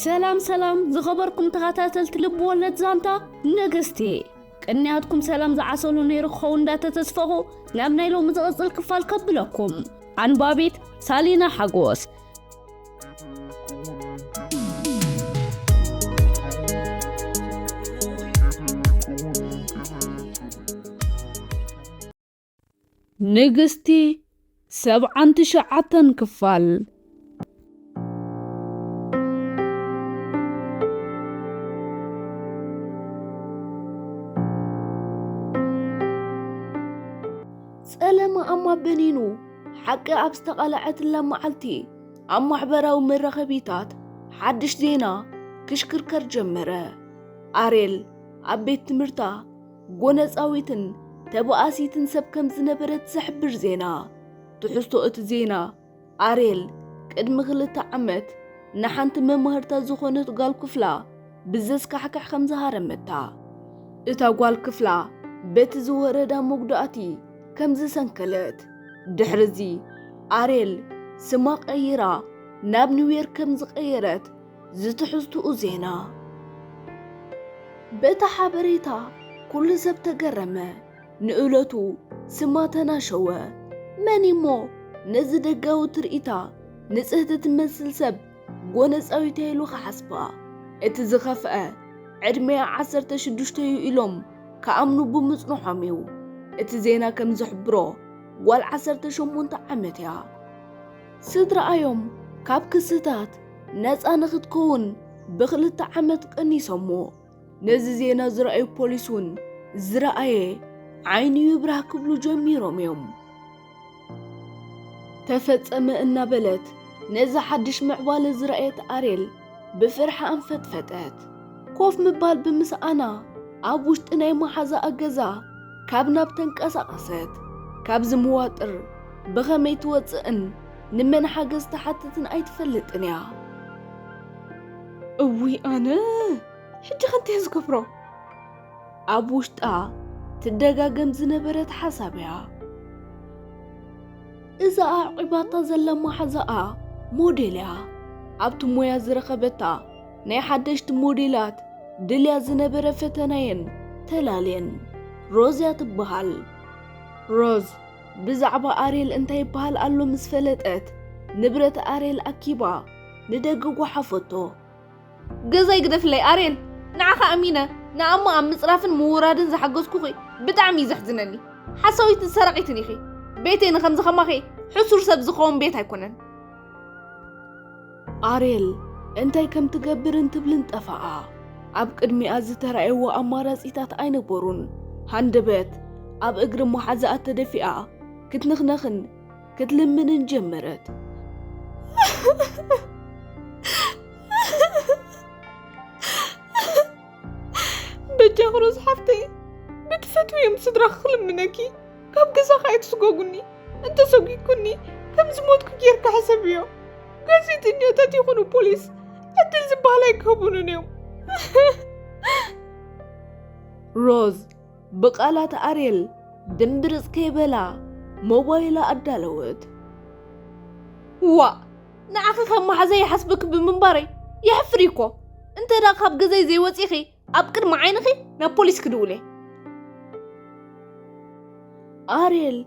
ሰላም ሰላም ዝኸበርኩም ተኸታተልቲ ልብ ወለድ ዛንታ ንግስቲ፣ ቅንያትኩም ሰላም ዝዓሰሉ ነይሩ ክኸውን እንዳተተስፈኹ ናብ ናይ ሎሚ ዝቕጽል ክፋል ከብለኩም። ኣንባቢት ሳሊና ሓጎስ። ንግስቲ ሰብዓን ትሽዓተን ክፋል። ጸለመ ኣማ በኒኑ ሓቂ ኣብ ዝተቓለዐትላ መዓልቲ ኣብ ማሕበራዊ መራኸቢታት ሓድሽ ዜና ክሽክርከር ጀመረ። ኣሬል ኣብ ቤት ትምህርታ ጎነጻዊትን ተባኣሲትን ሰብ ከም ዝነበረት ዝሕብር ዜና። ትሕዝቶ እቲ ዜና፣ ኣሬል ቅድሚ ክልተ ዓመት ንሓንቲ መማህርታ ዝኾነት ጓል ክፍላ ብዘስካሕክሕ ከም ዝሃረመታ፣ እታ ጓል ክፍላ በቲ ዝወረዳ መጉዳእቲ ከም ዝሰንከለት፣ ድሕርዚ ኣሬል ስማ ቀይራ ናብ ኒውዮርክ ከም ዝቐየረት ዝትሕዝትኡ ዜና። በታ ሓበሬታ ኩሉ ሰብ ተገረመ። ንእለቱ ስማ ተናሸወ። መን እሞ ነዚ ደጋዊ ትርኢታ ንጽህቲ ትመስል ሰብ ጎነጻዊት ኢሉ ክሓስባ? እቲ ዝኸፍአ ዕድሜኣ ዓሰርተ ሽዱሽተ እዩ ኢሎም ክኣምኑ ብምጽንሖም እዩ። እቲ ዜና ከም ዝሕብሮ ጓል ዓሰርተ ሸሞንተ ዓመት እያ። ስድራኣዮም ካብ ክስታት ነጻ ንኽትከውን ብኽልተ ዓመት ቀኒሶሞ። ነዚ ዜና ዝረኣዩ ፖሊስ እውን ዝረኣየ ዓይኑ ይብራህ ክብሉ ጀሚሮም እዮም። ተፈጸመ እናበለት ነዚ ሓድሽ ምዕባለ ዝረኣየት ኣሬል ብፍርሒ ኣንፈጥፈጠት። ኮፍ ምባል ብምስኣና ኣብ ውሽጢ ናይ መሓዛኣ ገዛ ካብ ናብ ተንቀሳቐሰት። ካብዚ መዋጥር ብኸመይ ትወጽእን ንመን ሓገዝ ትሓትትን ኣይትፈልጥን እያ። እውይ ኣነ፣ ሕጂ ከ እንታይ ዝገብሮ? ኣብ ውሽጣ ትደጋገም ዝነበረት ሓሳብ እያ። እዛ ኣዕቂባታ ዘላ መሓዛኣ ሞዴል እያ። ኣብቲ ሞያ ዝረኸበታ ናይ ሓደሽቲ ሞዴላት ድልያ ዝነበረ ፈተናየን ተላልየን። ሮዝ እያ ትበሃል። ሮዝ ብዛዕባ ኣሬል እንታይ ይበሃል ኣሎ ምስ ፈለጠት፣ ንብረት ኣሬል ኣኪባ ንደገ ጓሓፈቶ። ገዛይ ግደፍለይ ኣሬል፣ ንዓኻ ኣሚነ ንኣሞ ኣብ ምጽራፍን ምውራድን ዝሓገዝኩኺ ብጣዕሚ እዩ ዘሕዝነኒ። ሓሳዊትን ሰራቒትን ኢኺ። ቤተይ ንኸምዚ ኸማኺ ሕሱር ሰብ ዝኸውን ቤት ኣይኮነን። ኣሬል እንታይ ከም ትገብርን ትብልን ጠፋኣ። ኣብ ቅድሚኣ ዝተራእይዋ ኣማራጺታት ኣይነበሩን። ሃንደበት ኣብ እግሪ መሓዛኣ ተደፊኣ ክትንኽነኽን ክትልምንን ጀመረት። በጃኺ ሮዝ ሓፍተይ፣ ብትፈትውዮም ስድራኺ ክልምነኪ፣ ካብ ገዛኺ ኣይትስጎጉኒ። እንተሰጒግኩኒ፣ ከም ዝሞትኩ ጌርካ ሕሰብዮ። ጋዜጠኛታት ይኹኑ ፖሊስ ዕድል ዝበሃል ኣይክህቡንን እዮም። ሮዝ ብቓላት ኣሬል ድምብርጽ ከይበላ ሞባይላ ኣዳለወት። ዋእ፣ ንዓኺ ከም መሓዛይ ይሓስበኪ ብምንባረይ የሕፍር እዩ እኮ። እንተ ደኣ ካብ ገዛይ ዘይወጺኺ፣ ኣብ ቅድሚ ዓይንኺ ናብ ፖሊስ ክድውል እየ። ኣሬል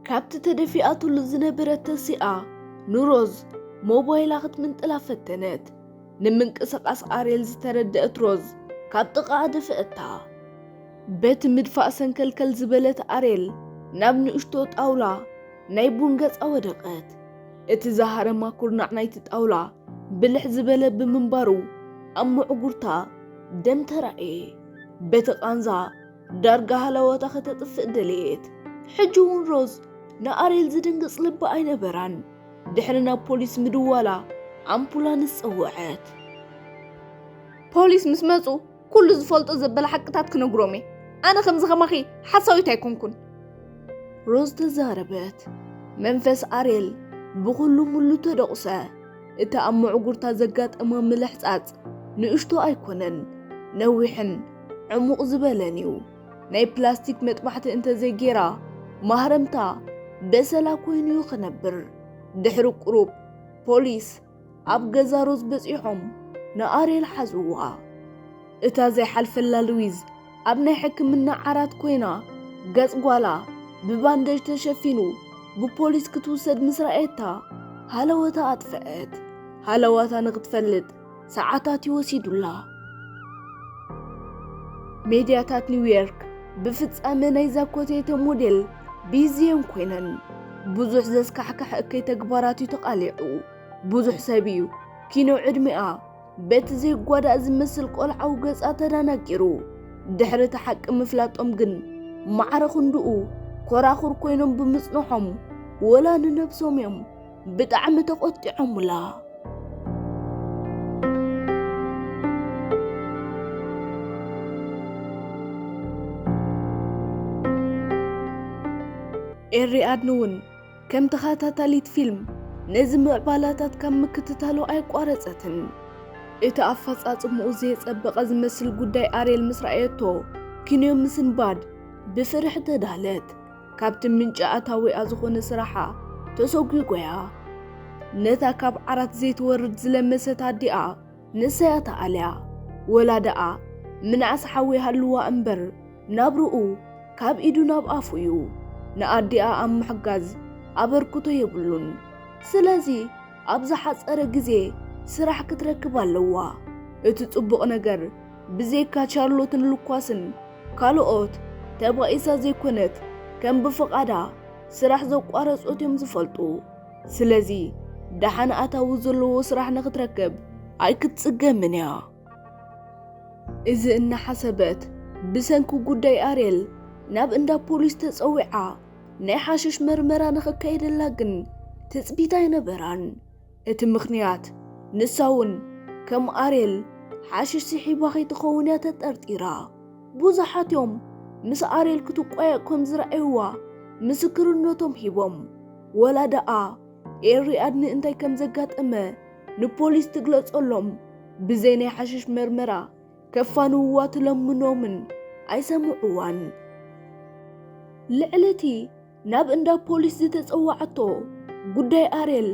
ካብቲ ተደፊኣትሉ ዝነበረት ተሲኣ ንሮዝ ሞባይላ ክትምንጥላ ፈተነት። ንምንቅስቓስ ኣሬል ዝተረደእት ሮዝ ካብ ጥቓኣ ደፍአታ። በቲ ምድፋእ ሰንከልከል ዝበለት ኣሬል ናብ ንእሽቶ ጣውላ ናይ ቡን ገጻ ወደቐት። እቲ ዝሃረማ ኩርናዕ ናይቲ ጣውላ ብልሕ ዝበለ ብምንባሩ ኣብ ምዕጉርታ ደም ተራእየ። በቲ ቃንዛ ዳርጋ ሃላዋታ ከተጥፍእ ደለየት። ሕጂ እውን ሮዝ ንኣሬል ዝድንግጽ ልቢ ኣይነበራን። ድሕሪ ናብ ፖሊስ ምድዋላ ኣምቡላንስ ጸውዐት። ፖሊስ ምስ መጹ ኩሉ ዝፈልጦ ዘበለ ሓቅታት ክነግሮም እየ። ኣነ ከምዚ ከማኺ ሓሳዊት ኣይኮንኩን። ሮዝ ተዛረበት። መንፈስ ኣሬል ብኹሉ ሙሉ ተደቑሰ። እቲ ኣብ ምዕጉርታ ዘጋጠማ ምልሕጻጽ ንእሽቶ ኣይኮነን፣ ነዊሕን ዕሙቕ ዝበለን እዩ። ናይ ፕላስቲክ መጥባሕቲ እንተዘይጌራ ማህረምታ በሰላ ኮይኑ እዩ ክነብር። ድሕሪ ቁሩብ ፖሊስ ኣብ ገዛ ሮዝ በጺሖም። ንኣርየል ሓዝዋ። እታ ዘይሓልፈላ ሉዊዝ ኣብ ናይ ሕክምና ዓራት ኮይና፣ ገጽ ጓላ ብባንደጅ ተሸፊኑ ብፖሊስ ክትውሰድ ምስ ረኣየታ፣ ሃለወታ ኣጥፍአት። ሃለዋታ ንኽትፈልጥ ሰዓታት እዩ ወሲዱላ። ሜድያታት ኒውዮርክ ብፍጻመ ናይዛ ኮቴተ ሞዴል ቢዚ እየን ኮይነን። ብዙሕ ዘስካሕክሕ እከይ ተግባራት እዩ ተቓሊዑ። ብዙሕ ሰብ እዩ ኪኖ ዕድሚኣ በቲ ዘይጓዳእ ዝመስል ቆልዓዊ ገጻ ተዳናጊሩ። ድሕሪ እቲ ሓቂ ምፍላጦም ግን፣ ማዕረ ክንድኡ ኮራኹር ኮይኖም ብምጽንሖም፣ ወላ ንነብሶም እዮም ብጣዕሚ ተቖጢዖምላ። ኤሪ ኣድኒ እውን ከም ተኸታታሊት ፊልም ነዚ ምዕባላታት ካብ ምክትታሉ ኣይቋረጸትን። እቲ ኣፈጻጽምኡ ዘየጸበቐ ዝመስል ጉዳይ ኣርየል ምስ ረኣየቶ፣ ኪንዮ ምስንባድ ብፍርሒ ተዳህለት። ካብቲ ምንጪ ኣታዊኣ ዝኾነ ስራሓ ተሰጒጎያ። ነታ ካብ ዓራት ዘይትወርድ ዝለመሰት ኣዲኣ ንሳያ ተኣልያ። ወላ ደኣ ምንኣስ ሓዊ ሃልዋ እምበር፣ ናብርኡ ካብ ኢዱ ናብ ኣፉ እዩ። ንኣዲኣ ኣብ ምሕጋዝ ኣበርክቶ የብሉን። ስለዚ ኣብ ዝሓጸረ ግዜ ስራሕ ክትረክብ ኣለዋ። እቲ ጽቡቕ ነገር፣ ብዘይካ ቻርሎትን ሉኳስን፣ ካልኦት ተባኢሳ ዘይኮነት ከም ብፍቓዳ ስራሕ ዘቋረጾት እዮም ዝፈልጡ። ስለዚ ደሓን ኣታዊ ዘለዎ ስራሕ ንኽትረክብ ኣይክትጽገምን እያ። እዚ እናሓሰበት፣ ብሰንኪ ጉዳይ ኣርየል ናብ እንዳ ፖሊስ ተጸዊዓ ናይ ሓሽሽ መርመራ ንኽካየደላ ግን ትጽቢት ኣይነበራን። እቲ ምኽንያት፣ ንሳ እውን ከም ኣርየል ሓሽሽ ስሒባ ከይትኸውን እያ ተጠርጢራ። ብዙሓት እዮም ምስ ኣርየል ክትቋየቕ ከም ዝረኣይዋ ምስክርነቶም ሂቦም። ወላ ደኣ ኤሪ ኣድኒ እንታይ ከም ዘጋጠመ ንፖሊስ ትግለጸሎም፣ ብዘይ ናይ ሓሽሽ መርመራ ከፋንውዋ ትለምኖምን ኣይሰምዕዋን። ልዕሊ እቲ ናብ እንዳ ፖሊስ ዝተጸዋዓቶ፣ ጉዳይ ኣርየል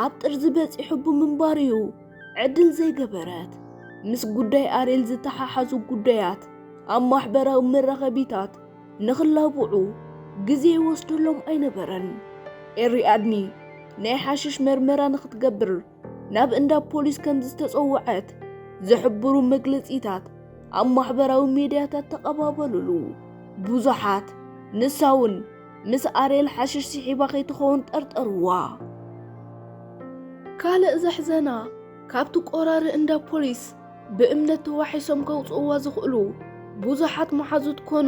ኣብ ጥርዚ በጺሑ ብምንባሩ እዩ ዕድል ዘይገበረት። ምስ ጉዳይ ኣርየል ዝተሓሓዙ ጉዳያት ኣብ ማሕበራዊ መራኸቢታት ንኽላብዑ ግዜ ይወስደሎም ኣይነበረን። ኤሪ ኣድኒ ናይ ሓሽሽ መርመራ ንኽትገብር ናብ እንዳ ፖሊስ ከም ዝተጸውዐት ዝሕብሩ መግለጺታት ኣብ ማሕበራዊ ሜድያታት ተቐባበሉሉ። ብዙሓት ንሳ እውን ምስ ኣርየል ሓሽሽ ስሒባ ከይትኸውን ጠርጠርዋ። ካልእ ዘሕዘና፣ ካብቲ ቆራሪ እንዳ ፖሊስ ብእምነት ተዋሒሶም ከውጽእዋ ዝኽእሉ ብዙሓት መሓዙት ኮኑ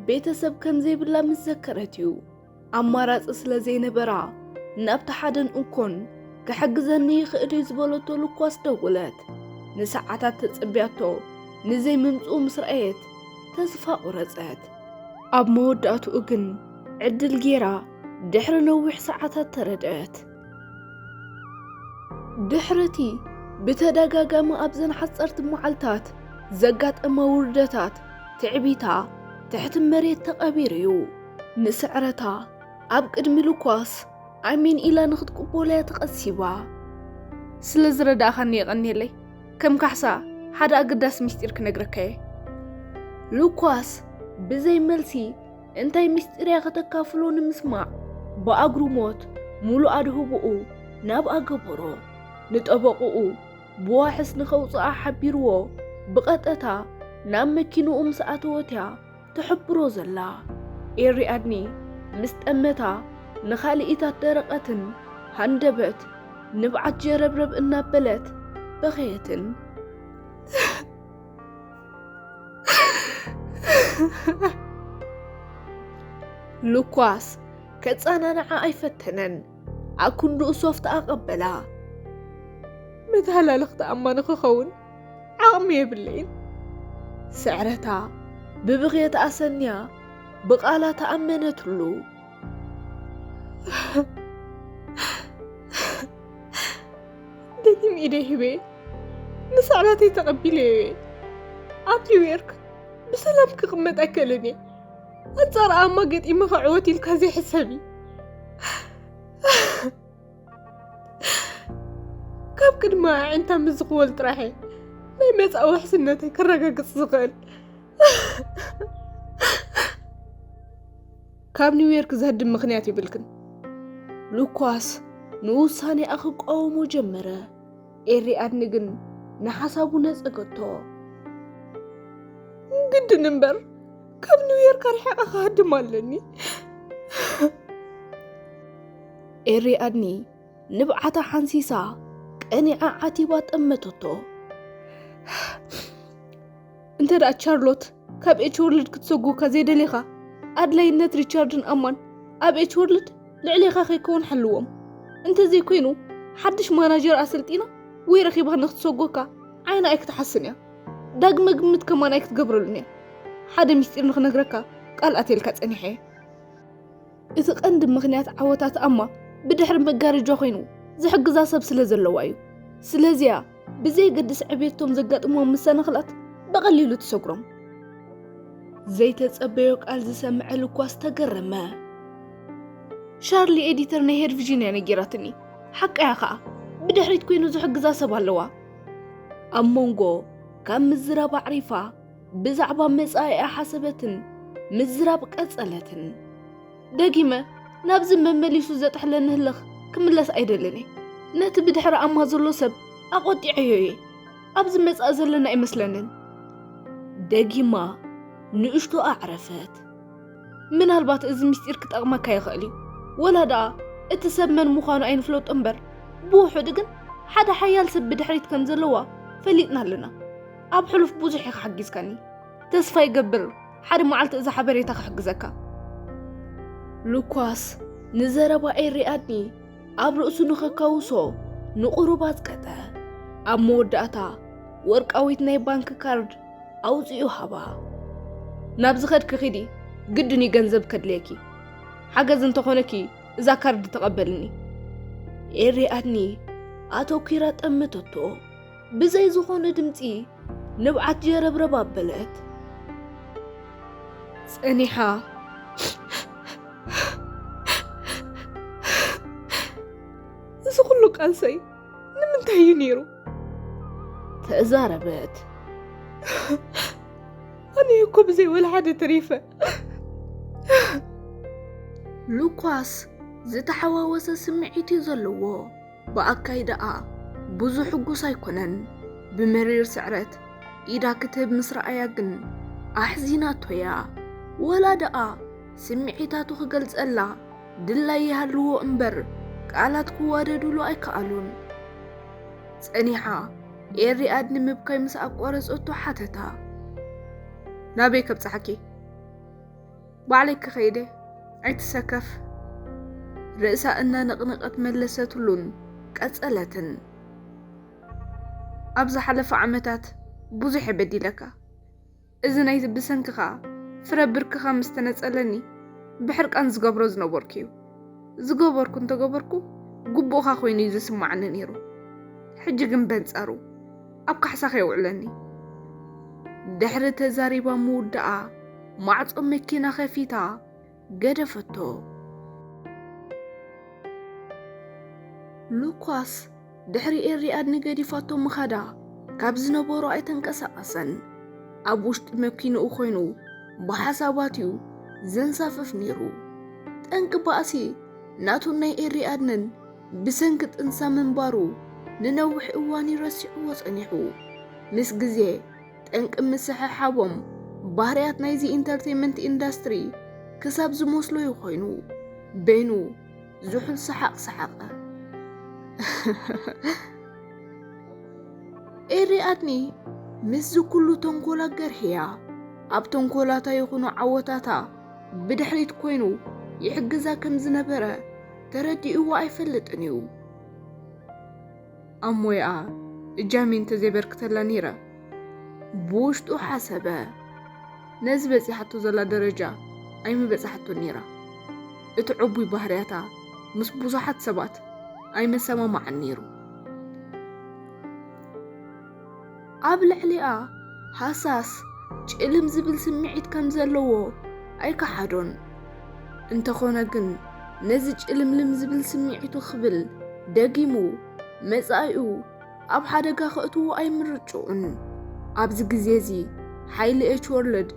ቤተሰብ ከም ዘይብላ ምስ ዘከረት እዩ። ኣማራጺ ስለ ዘይነበራ፣ ናብቲ ሓደን እንኮን ክሕግዘኒ ይኽእል እዩ ዝበለቶ ሉኳስ ደወለት። ንሰዓታት ተጸብያቶ ንዘይምምጽኡ ምስ ረኣየት ተስፋ ቆረጸት። ኣብ መወዳእትኡ ግን ዕድል ጌራ ድሕሪ ነዊሕ ሰዓታት ተረድአት። ድሕሪ እቲ ብተደጋጋሚ ኣብዘን ሓጸርቲ መዓልታት ዘጋጠማ ውርደታት፣ ትዕቢታ ትሕቲ መሬት ተቐቢሩ እዩ። ንስዕረታ ኣብ ቅድሚ ሉኳስ ኣሜን ኢላ ንኽትቅበሎ እያ ተቐሲባ። ስለ ዝረዳእኻኒ የቐንየለይ። ከም ካሕሳ ሓደ ኣገዳሲ ምስጢር ክነግረካ እየ። ሉኳስ ብዘይ መልሲ እንታይ ምስጢር እያ ከተካፍሎ ንምስማዕ ብኣግርሞት ሙሉእ ኣድህቦኡ ናብኣ ገበሮ። ንጠበቕኡ ብዋሕስ ንኸውፅኣ ሓቢርዎ ብቐጥታ ናብ መኪንኡ ምስ ኣተወት እያ ትሕብሮ ዘላ። ኤሪ ኣድኒ ምስ ጠመታ ንኻልኢታት ደረቐትን ሃንደበት ንብዓት ጀረብረብ እናበለት በኸየትን። ሉኳስ ከጸናንዓ ኣይፈተነን። ኣክንድኡ ሶፍት ኣቐበላ። መተሃላለኽቲ ኣማ ንኽኸውን ዓቕሚ የብለይን። ስዕረታ ብብኽየት ኣሰንያ ብቓላ ተኣመነትሉ። ደጊም ኢደይ ሂበ፣ ንስዕረተይ ተቐቢለዮ እየ። ኣብ ኒውዮርክ ብሰላም ክቕመጥ ኣይክእልን እየ። ኣንጻር ኣማ ገጢመ ክዕወት ኢልካ ዘይሕሰብ እዩ። ካብ ቅድሚ ኣዒንታ ምስ ዝኽወል ጥራሕ እየ ናይ መጻኢ ውሕስነተይ ከረጋግጽ ዝኽእል? ካብ ኒውዮርክ ዘህድም ምኽንያት የብልክን። ሉኳስ ንውሳኔኣ ክቃወሞ ጀመረ። ኤሪ ኣድኒ ግን ንሓሳቡ ነጸገቶ። ግድን እምበር፣ ካብ ኒውዮርክ ኣርሒቐ ክሃድም ኣለኒ። ኤሪ ኣድኒ ንብዓታ ሓንሲሳ ቀኒዓ ዓቲባ ጠመተቶ። እንተ ደኣ ቻርሎት ካብ ኤች ወርልድ ክትሰጉካ ዘይደሊኻ፣ ኣድላይነት ሪቻርድን ኣማን ኣብ ኤች ወርልድ ልዕሌኻ ከይከውን ሓልዎም። እንተዘይኮይኑ፣ ሓድሽ ማናጀር ኣሰልጢና ወይ ረኺባ ንክትሰጎካ ዓይና ኣይክትሓስን እያ። ዳግመ ግምት ከማን ኣይክትገብረሉን እያ። ሓደ ሚስጢር ንክነግረካ ቃል ኣትየልካ ጸኒሐ እየ። እቲ ቀንዲ ምኽንያት ዓወታት ኣማ ብድሕሪ መጋረጃ ኮይኑ ዝሕግዛ ሰብ ስለ ዘለዋ እዩ። ስለዚያ ብዘየገድስ ዕብየቶም ዘጋጥምዎም መሰናኽላት ብቐሊሉ ትሰግሮም። ዘይተጸበዮ ቃል ዝሰምዐ ሉኳስ ተገረመ። ሻርሊ ኤዲተር ናይ ሄር ቪዥን እያ ነጊራትኒ። ሓቃ እያ ኸኣ። ብድሕሪት ኮይኑ ዝሕግዛ ሰብ ኣለዋ። ኣብ መንጎ ካብ ምዝራብ ኣዕሪፋ ብዛዕባ መጻኢኣ ሓሰበትን ምዝራብ ቀጸለትን። ደጊመ ናብዚ መመሊሱ ዘጥሕለኒ ህልኽ ክምለስ ኣይደልን እየ። ነቲ ብድሕሪ ኣማ ዘሎ ሰብ ኣቖጢዐዮ እየ። ኣብዚ መጻኢ ዘለና ኣይመስለንን። ደጊማ ንእሽቶ ኣዕረፈት። ምናልባት እዚ ምስጢር ክጠቕመካ ይኽእል እዩ። ወላ ደኣ እቲ ሰብ መን ምዃኑ ኣይንፍለጦ እምበር፣ ብውሑድ ግን ሓደ ሓያል ሰብ ብድሕሪት ከም ዘለዋ ፈሊጥና ኣለና። ኣብ ሕሉፍ ብዙሕ ኢኻ ሓጊዝካኒ። ተስፋ ይገብር ሓደ መዓልቲ እዛ ሓበሬታ ክሕግዘካ። ሉኳስ ንዘረባ ኤሪ ኣድኒ ኣብ ርእሱ ንኸካውሶ ንቑሩብ ኣጽቀጠ። ኣብ መወዳእታ ወርቃዊት ናይ ባንክ ካርድ ኣውጺኡ ሃባ። ናብ ዝኸድኪ ኺዲ፣ ግድን እዩ ገንዘብ ከድልየኪ። ሓገዝ እንተኾነኪ እዛ ካርድ ተቐበልኒ። ኤሪ ኣድኒ ኣተኲራ ጠመተቶ። ብዘይ ዝኾነ ድምጺ ንብዓት ጀረብረብ ኣበለት። ጸኒሓ፣ "እዚ ኩሉ ቃልሰይ ንምንታይ እዩ ነይሩ?" ተዛረበት። "ኣነ እኮ ብዘይ ወላ ሓደ ተሪፈ።" ሉኳስ ዝተሓዋወሰ ስምዒት እዩ ዘለዎ። ብኣካይዳኣ ብዙሕ ሕጉስ ኣይኮነን። ብመሪር ስዕረት ኢዳ ክትህብ ምስ ረኣያ ግን ኣሕዚናቶ እያ። ወላ ደኣ ስምዒታቱ ክገልጸላ ድላይ ይሃልዎ እምበር፣ ቃላት ክዋደዱሉ ኣይከኣሉን። ጸኒሓ ኤሪ ኣድኒ ምብካይ ምስ ኣቋረጸቶ ሓተታ። "ናበይ ከብጽሓኪ?" "ባዕለይ ክኸይደ፣ ኣይትሰከፍ።" ርእሳ እናነቕነቐት መለሰትሉን ቀጸለትን። "ኣብ ዝሓለፈ ዓመታት ብዙሕ እየ በዲለካ። እዚ ናይ ብሰንክኻ ፍረ ብርክኻ ምስ ተነጸለኒ ብሕርቃን ዝገብሮ ዝነበርኩ እዩ። ዝገበርኩ እንተገበርኩ ግቡእኻ ኮይኑ እዩ ዝስማዓኒ ነይሩ። ሕጂ ግን በንጻሩ ኣብ ካሕሳኻ የውዕለኒ።" ድሕሪ ተዛሪባ ምውዳኣ ማዕጾ መኪና ከፊታ ገደፈቶ። ሉኳስ ድሕሪ ኤሪ ኣድኒ ገዲፋቶ ምኻዳ ካብ ዝነበሮ ኣይተንቀሳቐሰን። ኣብ ውሽጢ መኪንኡ ኮይኑ ብሓሳባት እዩ ዘንሳፍፍ ነይሩ። ጠንቂ ባእሲ ናቱን ናይ ኤሪ ኣድንን ብሰንኪ ጥንሳ ምንባሩ ንነዊሕ እዋን እዩ ረሲዕዎ ጸኒሑ። ምስ ግዜ ጠንቂ ምስሕሓቦም ባህርያት ናይዚ ኢንተርቴይንመንት ኢንዳስትሪ ክሳብ ዝመስሎ እዩ ኮይኑ። በይኑ ዝሑል ሰሓቕ ሰሓቐ። ኤሪ ኣድኒ ምስዚ ኩሉ ተንኮላ ገርህያ፣ ኣብ ተንኮላታ ይኹኑ ዓወታታ ብድሕሪት ኮይኑ ይሕግዛ ከም ዝነበረ ተረዲእዎ ኣይፈልጥን እዩ። ኣብ ሞያኣ እጃመይ እንተዘይበርክተላ ነይረ፣ ብውሽጡ ሓሰበ። ነዚ በጺሓቶ ዘላ ደረጃ ኣይምበጻሕቶን ነይራ። እቲ ዕቡይ ባህርያታ ምስ ብዙሓት ሰባት ኣይመሰማማዕን ነይሩ። ኣብ ልዕሊኣ ሃሳስ ጭልም ዝብል ስምዒት ከም ዘለዎ ኣይከሓዶን። እንተኾነ ግን ነዚ ጭልምልም ዝብል ስምዒቱ ክብል ደጊሙ መጻኢኡ ኣብ ሓደጋ ከእትዎ ኣይምርጭኡን። ኣብዚ ግዜ እዚ ሓይሊ ኤች ወርልድ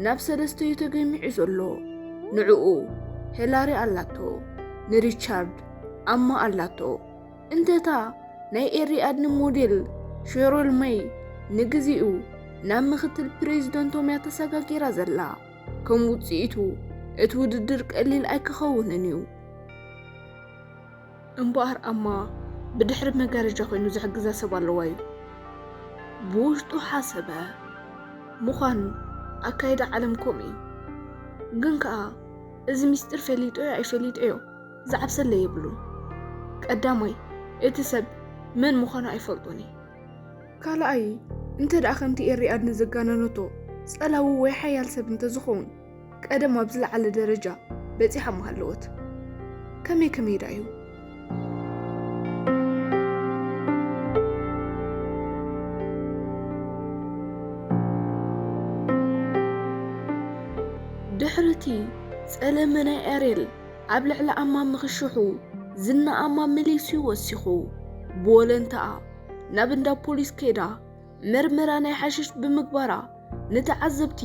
ናብ ሰለስተ እዩ ተገሚዑ ዘሎ። ንዕኡ ሄላሪ ኣላቶ፣ ንሪቻርድ ኣማ ኣላቶ። እንተታ ናይ ኤሪ ኣድኒ ሞዴል ሼሮል መይ ንግዚኡ ናብ ምክትል ፕሬዚደንቶም እያ ተሰጋጊራ ዘላ። ከም ውፅኢቱ እቲ ውድድር ቀሊል ኣይክኸውንን እዩ። እምበኣር ኣማ ብድሕሪ መጋረጃ ኮይኑ ዝሕግዛ ሰብ ኣለዋ እዩ ብውሽጡ ሓሰበ። ምዃን ኣካይዳ ዓለም ከምኡ እዩ። ግን ከኣ እዚ ምስጢር ፈሊጦዮ ኣይፈሊጦዮ ዝዓብሰለ የብሉን። ቀዳማይ እቲ ሰብ መን ምዃኑ ኣይፈልጦን እዩ። ካልኣይ እንተ ደኣ ከምቲ ኤሪ ኣድኒ ዘጋነነቶ ጸላዊ ወይ ሓያል ሰብ እንተ ዝኸውን ቀደም ኣብ ዝለዓለ ደረጃ በጺሓ ምሃለወት። ከመይ ከመይ ደኣ እዩ? ድሕርቲ ጸለመ ናይ ኣሬል ኣብ ልዕሊ ኣማ ምኽሽሑ ዝና ኣማ መሊሱ እዩ ወሲኹ። ብወለንተኣ ናብ እንዳ ፖሊስ ከይዳ መርመራ ናይ ሓሽሽ ብምግባራ ንተዓዘብቲ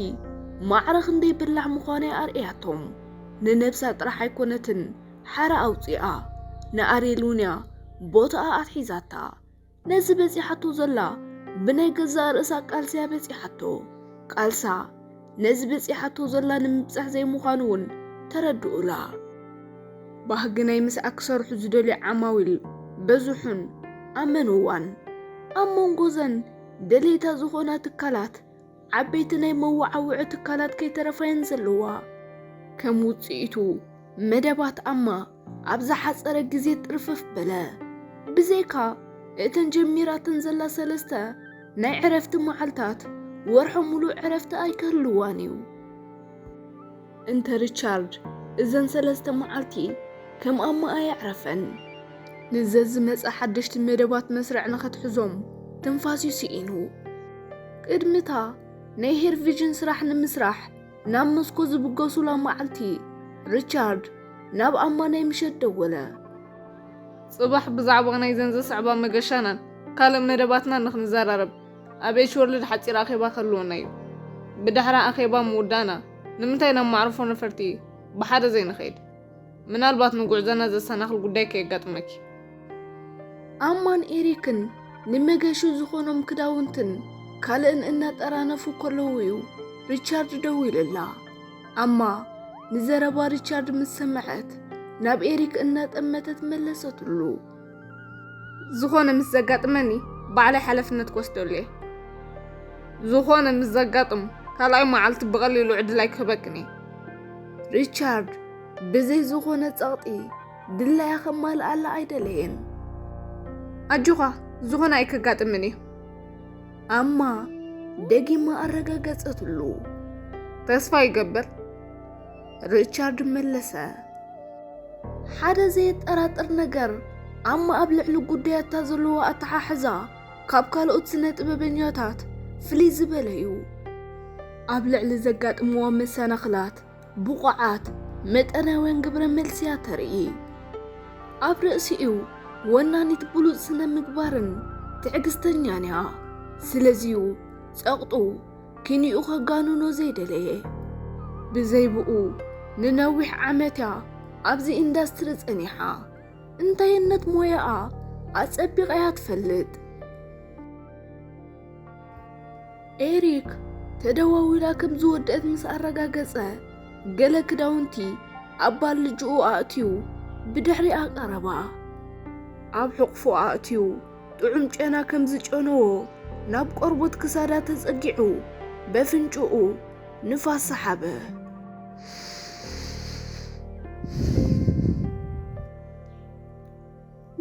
ማዕረ ክንደይ በላሕ ምዃና እያ ኣርእያቶም። ንነብሳ ጥራሕ ኣይኮነትን ሓራ ኣውፂኣ ንኣሬል እውን እያ ቦታኣ ኣትሒዛታ። ነዚ በጺሓቶ ዘላ ብናይ ገዛእ ርእሳ ቃልሲ እያ በጺሓቶ። ቃልሳ ነዚ በጺሓቶ ዘላ ንምብጻሕ ዘይምዃኑ እውን ተረድኡላ። ባህጊ ናይ ምስኣ ክሰርሑ ዝደልዩ ዓማዊል በዝሑን ኣመንዋን። ኣብ መንጎ ዘን ደለይታ ዝኾና ትካላት ዓበይቲ ናይ መወዓውዒ ትካላት ከይተረፋየን ዘለዋ። ከም ውጽኢቱ መደባት ኣማ ኣብ ዝሓጸረ ግዜ ጥርፍፍ በለ። ብዘይካ እተን ጀሚራተን ዘላ ሰለስተ ናይ ዕረፍቲ መዓልታት ወርሖ ሙሉእ ዕረፍቲ ኣይክህልዋን እዩ። እንተ ሪቻርድ እዘን ሰለስተ መዓልቲ ከም ኣማ ኣየዕረፈን። ንዘዝመጸ ሓደሽቲ መደባት መስርዕ ንኸትሕዞም ትንፋስዩ ስኢኑ። ቅድሚታ ናይ ሄር ቪዥን ስራሕ ንምስራሕ ናብ መስኮ ዝብገሱላ መዓልቲ ሪቻርድ ናብ ኣማ ናይ ምሸት ደወለ። ጽባሕ ብዛዕባ ናይዘን ዝስዕባ መገሻናን ካልእ መደባትናን ንኽንዘራረብ ኣብ ኤች ወርልድ ሓጺር ኣኼባ ክህልወና እዩ። ብድሕሪ ኣኼባ ምውዳእና ንምንታይ ናብ ማዕርፎ ነፈርቲ ብሓደ ዘይንኸይድ? ምናልባት ንጉዕዞና ዘሰናኽል ጉዳይ ከየጋጥመኪ። ኣማን ኤሪክን ንመገሹ ዝኾኖም ክዳውንትን ካልእን እናጠራነፉ ከለዉ እዩ ሪቻርድ ደዊሉላ። ኣማ ንዘረባ ሪቻርድ ምስ ሰምዐት ናብ ኤሪክ እናጠመተት መለሰትሉ። ዝኾነ ምስ ዘጋጥመኒ ባዕለይ ሓላፍነት ክወስደሉ እየ። ዝኾነ ምስ ዘጋጥም ካልኣይ መዓልቲ ብቐሊሉ ዕድል ኣይክህበክን እየ። ሪቻርድ ብዘይ ዝኾነ ጸቕጢ ድላያ ከማልኣላ ኣይደለየን። ኣጆኻ፣ ዝኾነ ኣይከጋጥምን እዩ። ኣማ ደጊማ ኣረጋገጸትሉ። ተስፋ ይገብር፣ ሪቻርድ መለሰ። ሓደ ዘየጠራጥር ነገር ኣማ ኣብ ልዕሊ ጉዳያታ ዘለዋ ኣተሓሕዛ ካብ ካልኦት ስነ ጥበበኛታት ፍልይ ዝበለ እዩ። ኣብ ልዕሊ ዘጋጥምዋ መሰናኽላት ብቑዓት መጠናውያን ግብረ መልሲ እያ ተርኢ። ኣብ ርእሲኡ ወናኒት ብሉጽ ስነ ምግባርን ትዕግስተኛን እያ። ስለዚዩ ጸቕጡ ኪንኡ ከጋንኖ ዘይደለየ። ብዘይ ብኡ ንነዊሕ ዓመት እያ ኣብዚ ኢንዳስትሪ ጸኒሓ። እንታይነት ሞያኣ ኣጸቢቓ እያ ትፈልጥ። ኤሪክ ተደዋዊላ ከም ዝወደአት ምስ ኣረጋገጸ፣ ገለ ክዳውንቲ ኣብ ባልጅኡ ኣእትዩ ብድሕሪኣ ቀረባ። ኣብ ሕቑፉ ኣእትዩ ጥዑም ጨና ከም ዝጨነዎ ናብ ቆርቦት ክሳዳ ተጸጊዑ በፍንጭኡ ንፋስ ሰሓበ።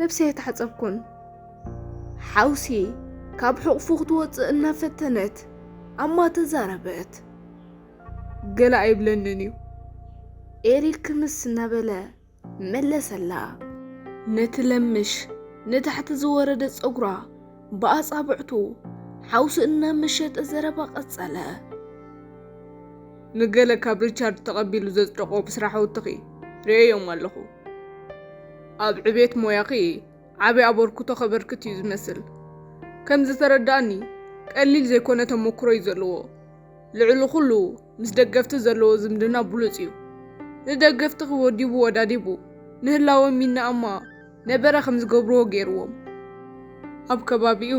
ነብሰይ ኣይተሓጸብኩን። ሓውሲ ካብ ሕቑፉ ክትወጽእ እናፈተነት ኣማ ተዛረበት። ገለ ኣይብለንን እዩ። ኤሪክ ክምስ እናበለ መለሰላ። ነቲ ለምሽ ንታሕቲ ዝወረደ ጸጉራ ብኣጻብዕቱ ሓውሲ እናመሸጠ ዘረባ ቀጸለ። ንገለ ካብ ሪቻርድ ተቐቢሉ ዘጽደቖ ብስራሕውትኺ ርእየዮም ኣለኹ። ኣብ ዕቤት ሞያኺ ዓቢ ኣበርክቶ ከበርክት እዩ ዝመስል። ከም ዝተረዳእኒ ቀሊል ዘይኮነ ተመክሮ እዩ ዘለዎ። ልዕሊ ኩሉ ምስ ደገፍቲ ዘለዎ ዝምድና ብሉጽ እዩ። ንደገፍቲ ክወዲቡ ወዳዲቡ ንህላወ ሚናኣማ ነበረ ከም ዝገብርዎ ገይርዎም። ኣብ ከባቢኡ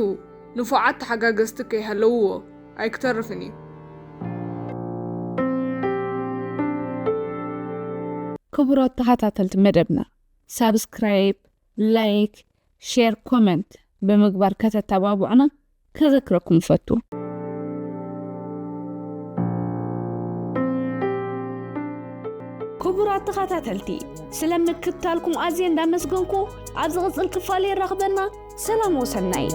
ንፉዓት ተሓጋገዝቲ ከይሃለውዎ ኣይክተርፍን እዩ። ክቡራት ተኸታተልቲ መደብና ሳብስክራይብ፣ ላይክ፣ ሼር፣ ኮመንት ብምግባር ከተተባብዑና ከዘክረኩም እፈቱ። ክቡራት ተኸታተልቲ ስለ ምክትታልኩም ኣዝየ እንዳመስገንኩ ኣብ ዝቕጽል ክፋል የራኽበና። ሰላም ወሰናይ።